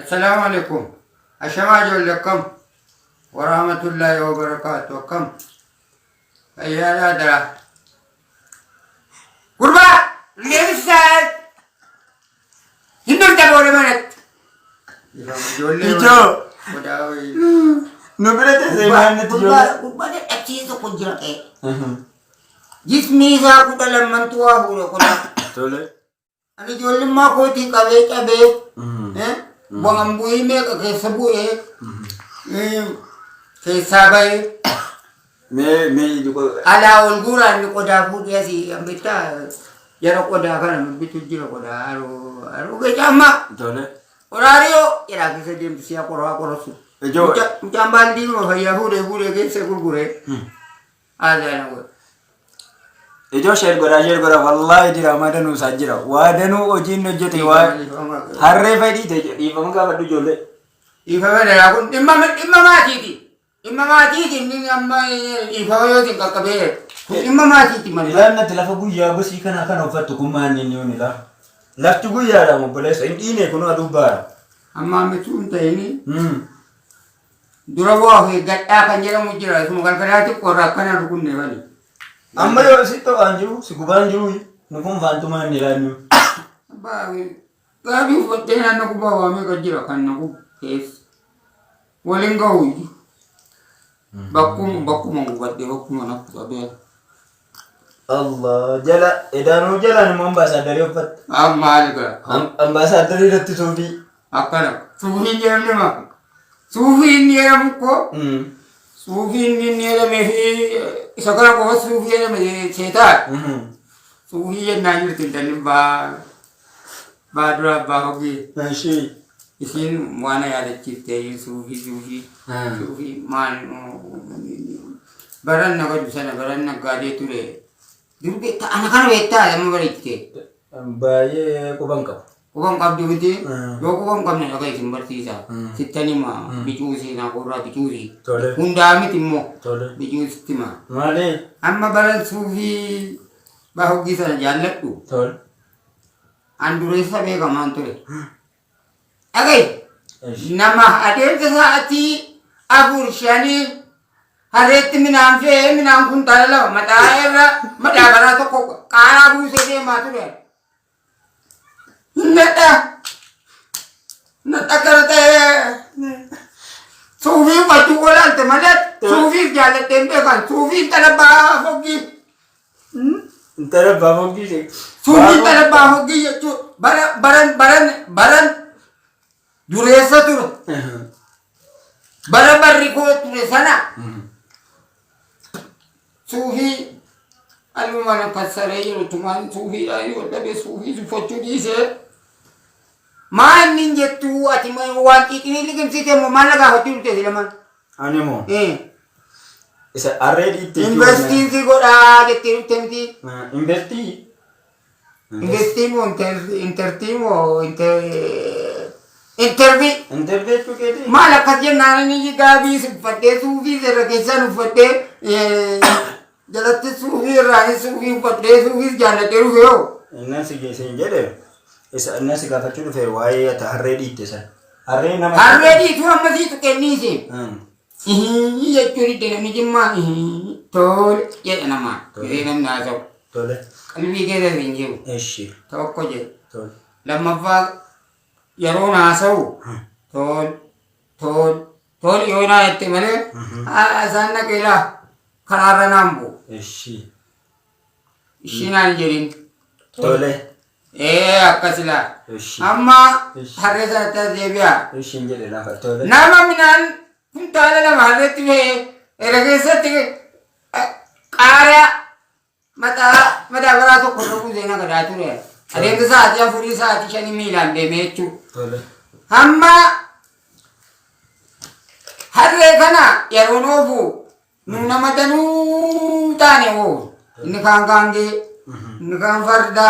Assalaamu alaikum. Ashamaa ijoollee akkam? Warahmatullaahi wabarakaatu akkam? Fayyaadhaa dara. Gurbaa! Deebisaa! Hin dhufta booda manatti. Ijoollee Ijoo. qodaa wayii. Nu bira teessee maal nutti Gurbaa ijoollee? gurbaa dadhabsiisa tokko jira qe'ee. Jismii isaa kudha lammantu waa fuudhe qodaa. Tole. Ani ijoollummaa kootii qabee cabee waan bu'ii meeqa keessa bu'ee keessaa bahee Mee mee ijoo. Alaa ol guuraa inni qodaa fuudhee asii hambittaa jara qodaa kana bitu jira qodaa haroo haroo keessa amma Tole. qoraariyoo jedhaa keessa deemtu si'a qoraa qorasu. Ijoo. Mucaan baaldiinuma fayyaa fuudhee fuudhee keessa gurguree aadaa na godhe. Ijoo share godhaa share godhaa wallaahi diraamaa danuu isaa jira. Waa danuu hojiin hojjete waa harree fedhii ta'e dhiifama gaafadhu ijoollee. Dhiifama dhalaa kun dhimma dhimma maatiiti. Dhimma maatiiti inni amma dhiifama yoo isin qaqqabee kun dhimma maatiiti malee. Ilaan natti lafa guyyaa gosii kanaa kana uffattu kun maanni inni yoon ilaa. Lafti guyyaadha obboleessa hin dhiine kun aduu baara. Amma ammituu hin ta'ini dura bu'aa of eeggadhaa kan jedhamu jira. Isuma galgalaa xiqqoorraa akkana rukunne bani. Amma yoo si to'aan jiru si gubaan jiru nu kun faantumaa inni ilaannu. Gaabii uffattee naannoo gubbaa waamee kan jira kan na gubu keessa. Waliin ga'u iyyuu. Bakkuma bakkuma gubadhe bakkuma na qabee. Allah jala edaanuu jalaan immoo ambaasaadaree uffatte. Amma maal gara? Ambaasaadaree irratti suufii. Akkana. Suufiin jedhamne maa? Suufii inni jedhamu koo suufii inni inni jedhamee fi isa kana qofa suufii jedhame seetaa. Suufii jennaan jirti intalli baa baa dura abbaa hogii. Ishii. Isiin waan na yaadachiifte suufii suufii suufii maal baran nagadu sana baran naggaadee ture. Dur beektaa ana kana beektaa amma bareechite. Baay'ee quban qabu. Quban qabdu miti Mm. yoo quban qabne dhaga isin barsiisa. Mm. Sittan hima bicuu seenaa qorraa bicuusi. Tole. Hundaa miti immoo Tole. bicuu sitti hima. Maali? Amma baran suufii bahoggii sana jaalladhu. Tole. An dureessa beekamaan ture. Dhaga'i. Nama adeemsa sa'aatii afur shanii harreetti midhaan fe'ee midhaan kuntaala lama mataa irra madaabaraa tokko qaaraa buusee deemaa ture. Nadha. Nadha kana ta'ee suufii uffachuu olaalte malee suufiif jaallattee hin beekan suufii intala ba'aa foggii. Intala abbaa foggii ishee. Suufii intala abbaa foggii jechuun bara baran baran baran dureessa ture. Bara barri koo ture sana suufii aluma kassaree jiru tumaan suufii yoo dhabe suufii uffachuu dhiisee. Maal nin jettuu ati waan xiixinii liqimsite immoo maal na gaafachuu dhufte si lamaan? Ani moo Eh. isa harree dhiitte jechuudha. Investiin si godhaa jettee dhufte miti. Investii. Investii moo intartii moo intervii. Intervii jechuu keetii? Maal akkas jennaan inni gaabii uffadhee suufii irra keessaan uffadhee jalatti suufii irraanis suufii uffadhee suufiis jaalladhee dhufe hoo. Innan si geesse hin jedhe isa innan si gaafachuu dhufe waa'ee ati harree dhiitte san. Harree nama. Harree dhiituu amma sii tuqenniisi. Hmm. Ihii jechuun itti namni jimmaa ihii tole jedha namaa. Tole. Yeroo namni haasa'u. Tole. Qalbii keessa hin jiru. Eshi. Tokko jedhe. Tole. Lammaffaa yeroo haasa'u tol tol tol yoo naa jette malee isaan naqeelaa karaarra naan bu'u. Eshi. Ishii naan jedhin. Tole. Ee akkas laa. Eshi. Amma Eshi. harree sanatti as deebi'a. Eshiin jedhe lafa. Tole. Nama midhaan kuntaala lama harreetti fe'ee era keessatti qaaraa mataa madaabaraa tokko irra buusee nagadaa ture. Adeemsa sa'aatii afurii sa'aatii shanii miilaan deemee jechuudha. Tole. Hamma harree kana yeroon oofu Nu nama danuu taane hoo inni kaan gaangee, inni kaan farda,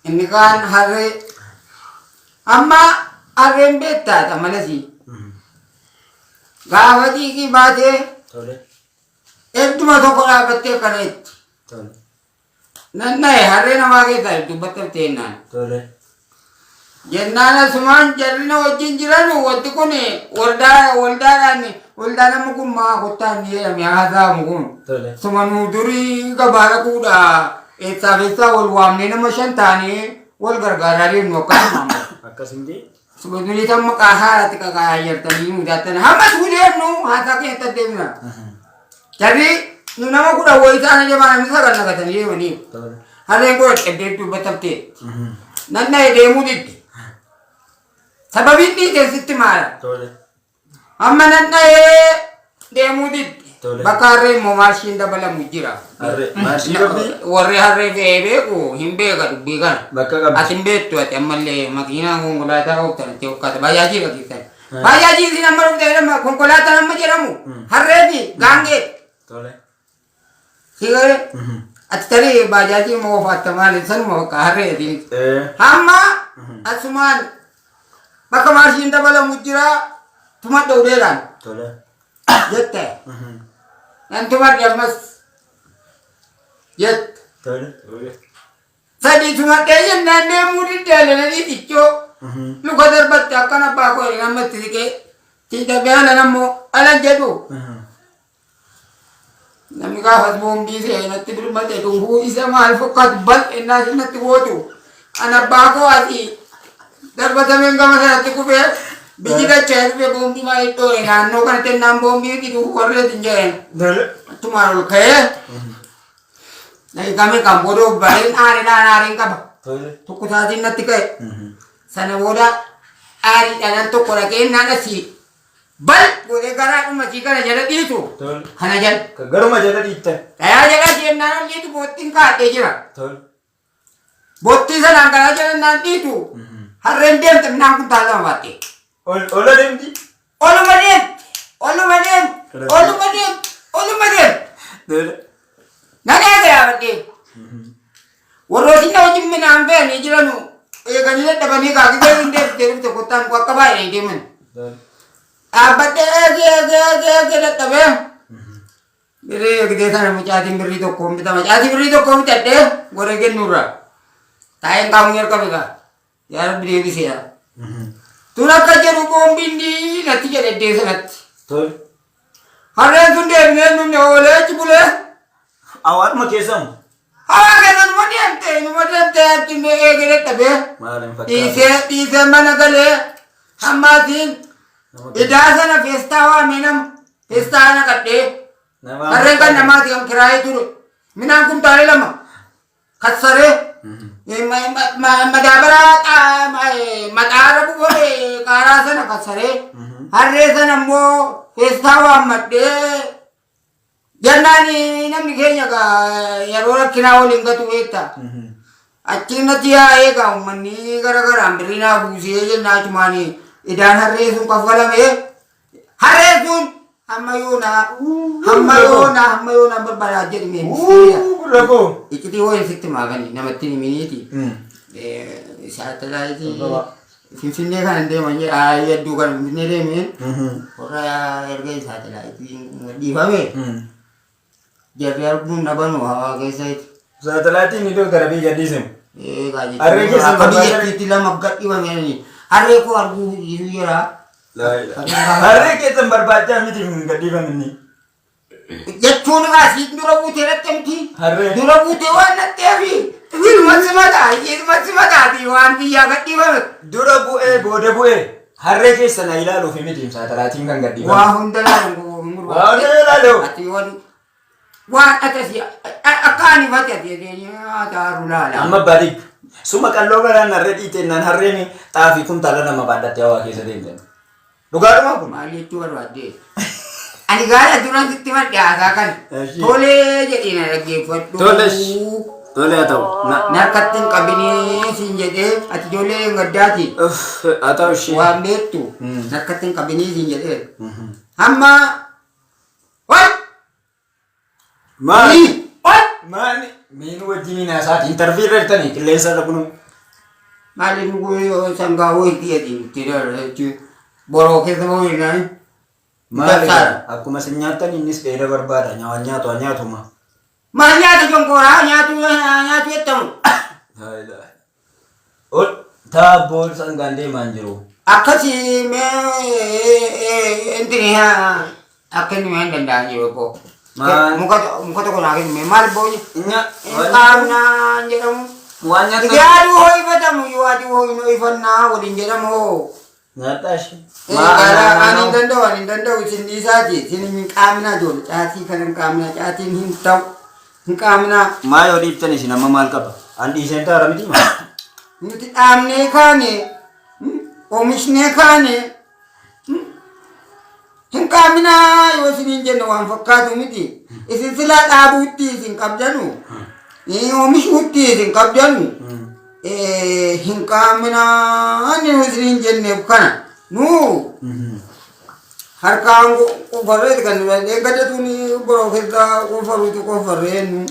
inni kaan harree. Amma harreen beektaadha malasi. Gaafa xiiqii baatee Tole. edduma tokko dhaabbattee akkana jetti. Tole. Nanna'e harree namaa keessaa dubbatte teennaan. Tole. Jennaan asumaan jarri na wajjin jiran wanti kun waldaa waldaadhaan waldaa nama kun maa kottaa inni jedhame haasa'amu kun. Tole. Suma nuu durii gabaa dhaquudha eessaaf eessaa wal waamnee nama 5 taanee wal gargaaraa deemnu akkasuma amma. Akkasimti. Suma durii tan maqaa haaraatti qaqaayaa jirtanii nuu daattan hamma suu deemnu haasaa keenyatti deemna. Jarri nu nama 10 wayii ta'an jabaa namni 9 naqatanii deemanii. Tole. Harreen koo dadhabdee dubbatamtee. Nan dha'e deemuu didde. Sababiin dhiite sitti maala. Tole. Amma nan dha'ee deemuu didde. Tole. Bakka harree immoo maarshiin dabalamu jira. Harree maarshii qabdi. Warri harree fe'ee beeku hin beeka dubbii kana. Bakka qabdi. Ati hin beektu ati ammallee makiinaa konkolaataa ooftan itti hokkaata bajaajii dhageessan. Bajaajii isin amma dhufte jedhama konkolaataan amma jedhamu harree fi gaangee. Tole. Sigalee ati tarii baajaajii immoo oofaatta maali sanuma bakka harree ati. Hamma asumaan bakka maarshiin dabalamu jira tumadha uleedhaan Tole. jette. Nan tumadhe ammas jette. Tole. Sadi tumadhee jennaan deemuu diddee alalanii xiccoo luka darbatte akkan abbaa koo jedhan amma itti siqee tiidhabee alan ammoo alan jedhu. Namni gaafas boombii se'ee natti birmate dhuufuu isa maal fakkaatu bal'innaa isin natti gootu. An abbaa koo asii darbatameen gama sanatti kufee biyyi dacha'ee dhufe boombii maal dhoo'e naannoo kanatti ennaan boombii miti dhufu warri hin jedhan. Attumaan ol ka'ee Daqiiqaa meeqaan booda of bareen aariidhaan aariin qaba. Tokko sa'aatiin natti ka'e. Sana booda aariidhaan al tokko dhaqee naan asii bal godhee garaa dhuma sii kana jala dhiitu. Kana jala. Garuma jala dhiittan. Dhayaa jala jennaan ol dhiitu boottiin kaa'adhee jira. Boottii sanaan garaa jala naan dhiitu. Harreen deemte midhaan kuntaala 2 baatte. Ol adeemti. Oluma deemte. Oluma deemte. Oluma deemte. Oluma deemte. Nan eega yaabadhee. Warrooti na wajjin midhaan fe'anii jiranu eeganii dadhabanii kaakisee hin deebitee dhufte kottaan koo akka baay'ee deeman. Dhaabbadhee eegee eegee eegee eegee dadhabee. Birrii eegdee sana mucaatiin birrii tokkoon bitama. Caatii birrii tokkoon bitadhee goree kennuurraa. Taa'een qaamni jalqabe kaa. Yaa Rabbi deebisee yaa. Tun akka jedhu boombiin natti jedhe iddee sanatti. Tole. Harreen sun deebinee nunni oolee achi bulee. Hawaadhuma keessamu. Hawaa keessa numa deemte numa deemte achi mee eegee dadhabee. Maal hin fakkaatu. Dhiisee dhiisee mana galee hammaatiin idaa sana feestaa waamee nama feestaa naqadhee. Nama Harreen kan namaati kan kiraayee ture. Minaan kumtaala 2. Kassaree madaabaraa maxaara buufame qaaraa sana kassaree harree sana immoo feestaa waammadhee jennaan namni keenya yeroo rakkinaa waliin gatu beekta. Achiin natti yaa'ee egaa uummanni gara garaan birrii naa buusee jennaa achumaan idaan harree sun kaffalamee Harreen sun hamma yoonaa hamma yoonaa hamma yoonaa barbaadaa jedhi mee miskiina. Gurra koo. Iccitii wayii sitti maakani namatti hin himiniiti. Saatalaayitii Finfinnee kana hin deeman jedha hedduu kana Finfinnee deemeen warra erga saatalaayitiin dhiifame jarri arguun dhabanu hawaa keessatti. Saatalaayitiin iddoo gara biyya gadhiisemu. Eegaa jechuun Harree keessan akka barbaadan- biyyattiitti lama gadhiifame harree koo arguu dhiisuu jira. Harree keessan barbaachaa miti hin gadhiifaminni. Jechuun egaa siin dura buutee dhatte miti. Harree. Dura buutee waan dhatteefi ilma simataa ilma simataati waan biyyaa gadhiifame. Dura bu'ee booda bu'ee harree keessan haa ilaaluuf miti saatalaatiin kan Waa gadhiifame. hunda ilaalu. Waa hunda ilaalu. Ati waan waan akkasii akka ani fate ati taaru laala. Amma barik suma qalloo garaan harree dhiitennaan harreen xaafii kuntaala 2 baadhattee hawaa keessa deemte. Dhugaadhuma kun. Maal jechuu barbaadde? Ani gaara dura sitti madde haasaa kana. Eshi. Tolee jedhee na dhaggeeffadhu. Tole. Tole haa ta'u. Na harkatti hin qabinii siin jedhee ati ijoollee hin gaddaati. Uff, haa ta'u ishee. Waan beektu na harkatti hin qabinii siin jedhee. Hamma Ol! Maali? Ol! Maali? Miin wajjin haasaati. Intarvii irra jirtanii qilleensa irra kunuu. Maali nu sangaa wayitii ati itti jechuun boroo keessa boo'inaan. Maali? Dabtaara. Akkuma isin nyaattan innis dheeda barbaada. Nyaawwan nyaatu haa nyaatuma. Maal nyaata jonkooraa nyaatu nyaatu jettamu. Ol. Taabboo sangaan deemaan jiru. Akkasi mee intini akka inni hin danda'an jiru obbo. Maal? Muka muka tokko naa kennu mee maal booyi? Nya Qaamnaan jedhamu. waan nyaata. Aduu ho'ifatamu yoo aduu ho'ifannaa waliin jedhamu hoo. Nyaadhaa ishee. Ani hin danda'u, ani hin danda'u, isin dhiisaati. Isin hin qaaminaa ijoollee, caatii kana hin qaaminaa, caatiin hin ta'u, hin qaaminaa. Maa yoo dhiiftan isin amma maal qaba? An dhiiseen taara miti maa? Nuti dhaabnee kaane, oomishnee kaane, hin qaaminaa yoo isiniin jenne waan fakkaatu miti. Isin silaa dhaabuutti isin qabdanu, oomishuutti isin qabdanu, hin qaaminaa nu isiniin jenneef kana. Nu harkaan qofarreeti kan nu eeggatatuun boroo keessa qofaruutu qofarree nu.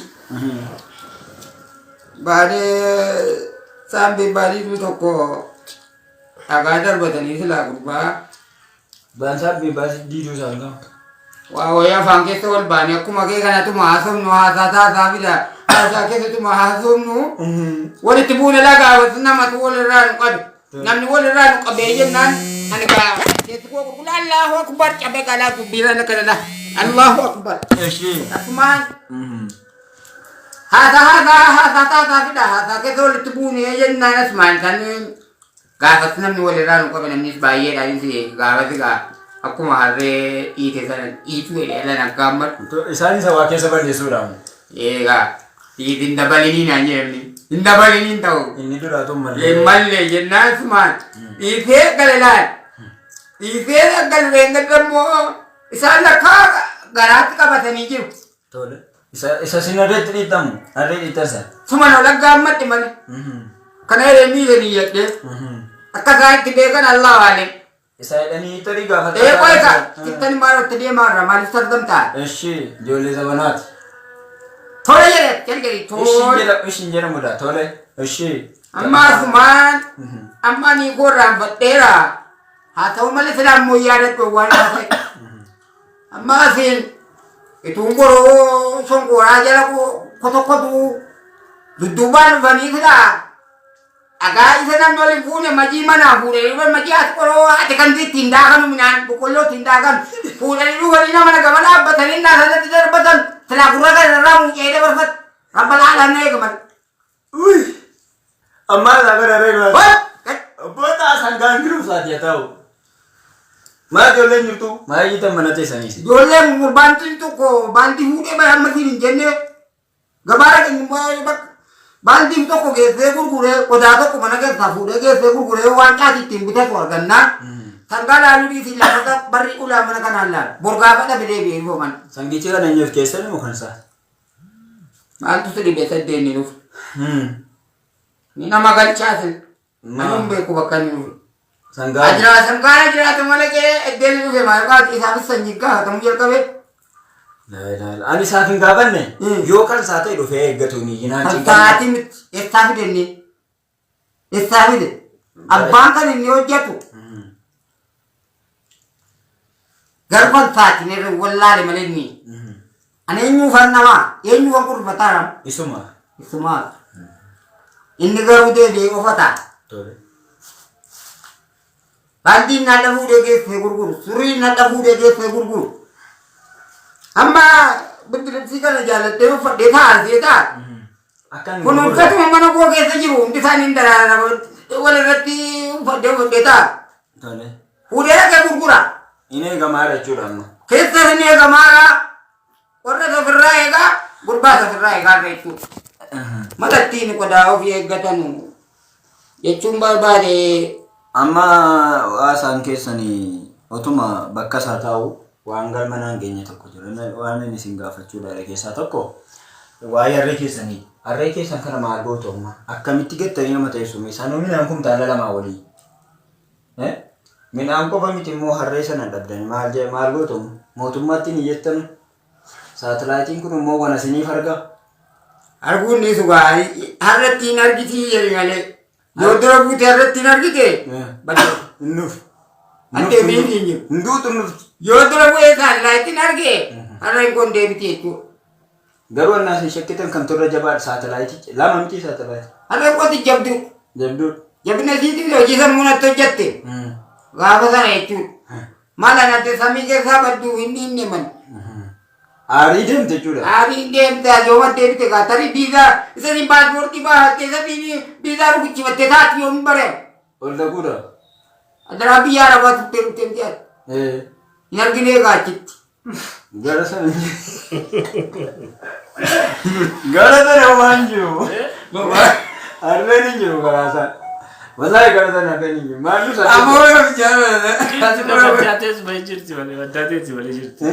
Baadee saambii baadiitu tokko dhagaa darbatanii silaa gurbaa. Baansaa baasii diiduu isaan qaba. Waa wayii afaan keessa wal baane akkuma kee kanatuma haasofnu, haasaa taasaa fida, haasaa keessatuma haasofnu walitti buune lagaa namatu walirraa nu qabe. Namni walirraa nu qabee jennaan ani gaa keessi koo qulqulluu Allahu Akbar cabee qalaa dubbiirra na kana Allahu Akbar. Ishee. Asumaan haasaa haasaa haasaa taasaa fida, haasaa keessa walitti buune jennaan asumaan kan gaafas namni walirraa nu qabe, namnis baay'eedha, insi gaafas gaa akkuma harree dhiite sana dhiitu jedhee ala naggaammadhu. Isaan isa waa keessa balleessuudha. Eegaa dhiiti hin dabalinii naan jedhamni. Hin dabaliniin ta'u. Inni duraatu malee. Hin malle jennaan sumaan dhiisee gale laal. Dhiisee galee gadda immoo isaan lakkaa garaatti qabatanii jiru. Tole. Isa isin harreetti dhiittamu. Harree dhiittan sana. Suman ol aggaammadhe malee. Kana jedhee miidhanii jedhee akka isaan itti beekan Allah waalee. Isa jedhanii tarii gaafata. Ee qoy ka ittani maal itti deemaa irra maaliif targamtaa? Ishee ijoollee zabanaati. Tole jedhe jalqabi tole. Ishiin jedhamudha. Tole. Ishee. Amma asumaan amma ani koo irraanfadheera. Haa ta'u malee silaa immoo yaadadhu waan haasa'e. Amma asiin ituun boroo sonkooraa jala kotokkotu dudduubaan dhufanii silaa dhagaa isa namni waliin fuune majii manaa fuudhanii dhufan, majii as qoroo ati kan ittiin daakanu midhaan boqqolloo ittiin daakan fuudhanii dhufanii nama gama dhaabbatanii naasanatti darbatan, silaa gurra kana irraa mucee dabarfat rabba laalaan eega malee. Uy! Ammaa isaa gara harree duraa. Hop! Obboota sangaan jiru isaati haa ta'u. Maa ijoolleen jirtu? Maa iyyitan mana teessaniis? Ijoolleen baantiin tokko baantii fuudhee bara amma siin hin jenne gabaara baantiin tokko geessee gurguree, qodaa tokko mana keessaa fuudhee geessee gurguree waan caati ittiin bitatu argannaan sangaa laaluu dhiisii lafa barri ulaa mana kanaan laalu borgaafa dhabe deebi'ee dhufo mana. Sangichi kana eenyuuf keessan moo kan isaa? Maaltu si dhibe saddeenni dhufu? Ni nama galchaasin. Ani hin beeku bakka inni dhufe. Sangaa. Ajiraa sangaan jiraatu malee kee iddeen dhufe maal qaati isaafis sanyii gaafatamuu jalqabe. Ani isaaf hin gaafanne, yoo kan isaa ta'e dhufee eeggatu ni jinaan. Kan sa'aatii miti, eessaa fide inni? Eessaa fide? Abbaan kan inni hojjetu garuu kan sa'aatiin irra wallaale malee inni. Ani eenyuufan namaa eenyuufan kurfataara? Isuma. Isumaa. Inni garuu deebi'ee qofa. Tole. Baandiin nadha fuudhee geessee gurguru. Suriin nadha fuudhee geessee gurguru. Amma bidiribsii kana jaallattee uffadhee taa'aa ta'a. Akkan Kunuunfatuma mana koo keessa jiru hundi isaanii hin daraara walirratti uffadhee uffadhee ta'a. Tole. Fuudhee dhaqee gurgura. Inni eegamaadha jechuudha amma. Keessa inni eegamaadha. Warra safirraa eegaa, gurbaa safirraa eegaa jechuudha. Malattiin qodaa ofii eeggatanu jechuun barbaade. Amma haasaan keessanii otuma bakka isaa taa'u waan galma naan geenye tokko jira. Waan inni isin gaafachuu dhaale keessaa tokko waa'ee harree keessanii. Harree keessan kana maal gootu amma? Akkamitti gattanii nama teessu? Isaan midhaan kumtaala lamaa olii. Midhaan qofa miti immoo harree sana dhabdani maal jee maal gootu amma? Mootummaatti ni jettanu. Saatalaayitiin kun immoo waan isiniif argaa. Arguun ni sugaa harratti hin argitii jedhi malee. Yoo dura buute harratti hin argite badee. Hin dhufu. An deebiin hin jiru. Hin duutu, hin dhuftu. Yoo dura bu'ee saatalaayitiin arge harreen kun deebiti jechuudha. Garuu annaa isin shakkitan kan turre jabaadha saatalaayitii lama miti saatalaayitii. Harreen qooti jabduu. Jabduudha. Jabina isiitiin hojii sammuu natti hojjette. Gaafa sana jechuudha. Maal anatti samii keessaa badduu hin dhiinne man. Aarii deemte jechuudha. Aarii deemte yooma deebite gaa tarii biizaa isa siin paaspoortii baafattee isa siin biizaa rukuchifattee taati yoom bare. Ol dhaquudha. Adaraa biyya arabaa turtee dhuftee miti ati. Hin argine egaa achitti. Gara sana gara sana waan jiru. Harreen hin jiru karaa isaa. Wallaahi gara sana harreen hin jiru. Maaltu isaa? Ammoo yoo jaalala. Baddaatees malee jirti malee baddaatees malee jirti.